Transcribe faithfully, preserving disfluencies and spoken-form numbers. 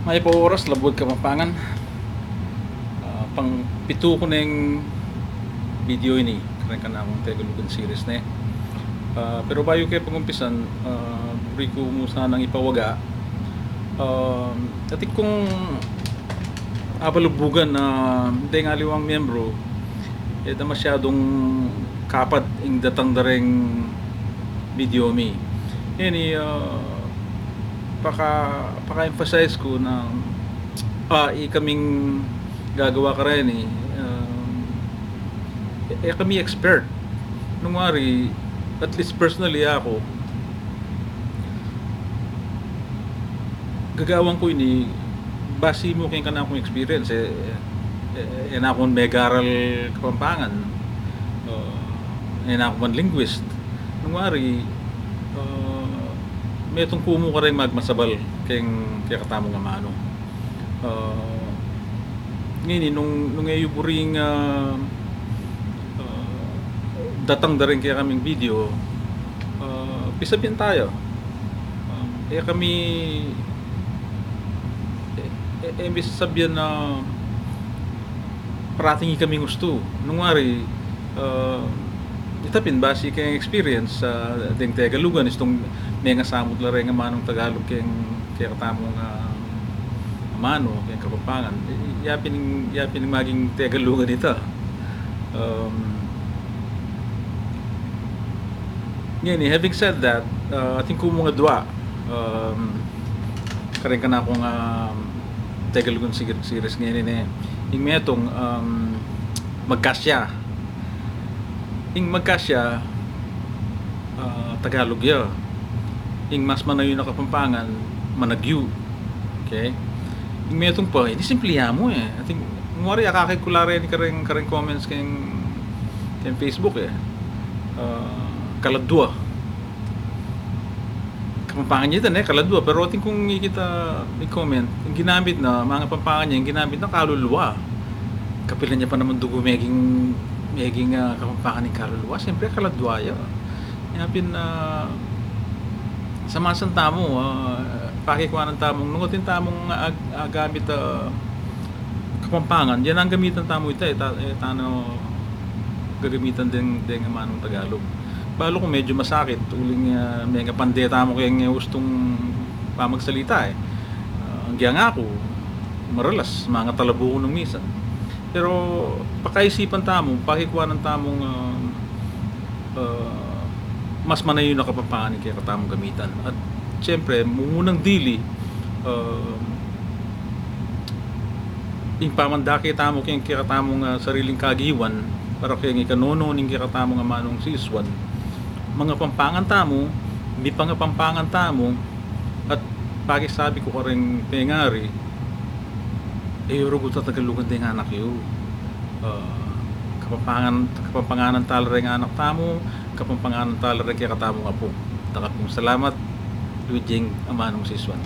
Mayap a oras, Labuad Kapampangan. Ah, pang pitu ku neng video ini kareng kanakung Tegalugan series ne. Ah, pero bayu ke pangumpisan, ah, buri ku mu sanang ipawaga. Ah, atin kung abalubugan na deng aliwang miyembro, e da masyadung kapad ing datang da reng video mi. Ini, ah, paka, paka-emphasize ku na, ah, ikaming gagawa kareni, ah, e, e kami expert. Nung wari, at least personally, aku, gagawan ku ini basi mu keng kanakung experience, e, e, e na ku megaral Kapampangan, ah, e na ku man linguist. Nung wari, ah, metung ku mu kareng magmasabal keng, keng kekatamung amanu. Ah, ngeni, nung, nung e yu buring, ah, ah, datang da reng kekaming video, ah, pisabian taya. Ah, e kami, e, e, e mi sasabian na parating ikaming ustu. Nung wari, ah, ita pin basi keng experience, ah, deng Tegalugan, istung mengasamut la reng amanung Tagalug keng kekatamung, ah, amanu, keng Kapampangan. I, i, ya pin, ya pin maging Tegalugan ita. Um, ngeni, having said that, ah, atin ku mu nga dua, um, kareng kanakung, um, Tegalugan sig-, series ngeni ne. Ing metung, um, magkasya. Ing magkasya, ah, Tagalug ya. Ing mas manayun a Kapampangan, managyu. Okay? Ing metung pa, ini simple ya mu e. Atin, nung wari akakit ku la reni kareng, kareng comments keng, keng Facebook e. Ah, kaladua. Kapampangan ya ita ne, kaladua. Pero atin kung ikit a, i-comment, ing ginamit na, mangapampangan ya, ing ginamit na kaluluwa. Kapilan ya pa naman dugu meging, meging, ah, Kapampangan ing kaluluwa? Siyempre, kaladua ya. Kaya pin, ah, samasan tamu, ah, pakikuanan tamung, nung atin tamung ag-, agamit, ah, Kapampangan, yan ang gamitan tamu ita, e ta-, e tana gagamitan deng, deng amanung Tagalug. Balu ku medyu masakit, uling, ah, mengapande tamu keng ustung pamagsalita e. Ah, agyang aku, maralas, mangatalabu ku nung misan. Pero pakaisipan tamu, pakikuanan tamung, ah, ah, mas manayun a Kapampangan ing kekatamung gamitan. At siyempre, mumunang dili, ah, ing pamandake tamu keng kekatamung, ah, sariling kagiwan, para keng ikanono ning kekatamung amanung sisuan. Mangapampangan tamu, mipangapampangan tamu, at pakisabi ku kareng pengari, e yu rugu tatagalugan deng anak yu. Ah, Kapampangan, Kapampanganan tala reng anak tamu, Kapampanganan tala reng kekatamung apu. Dakal pung salamat, Luigi, amanung sisuan.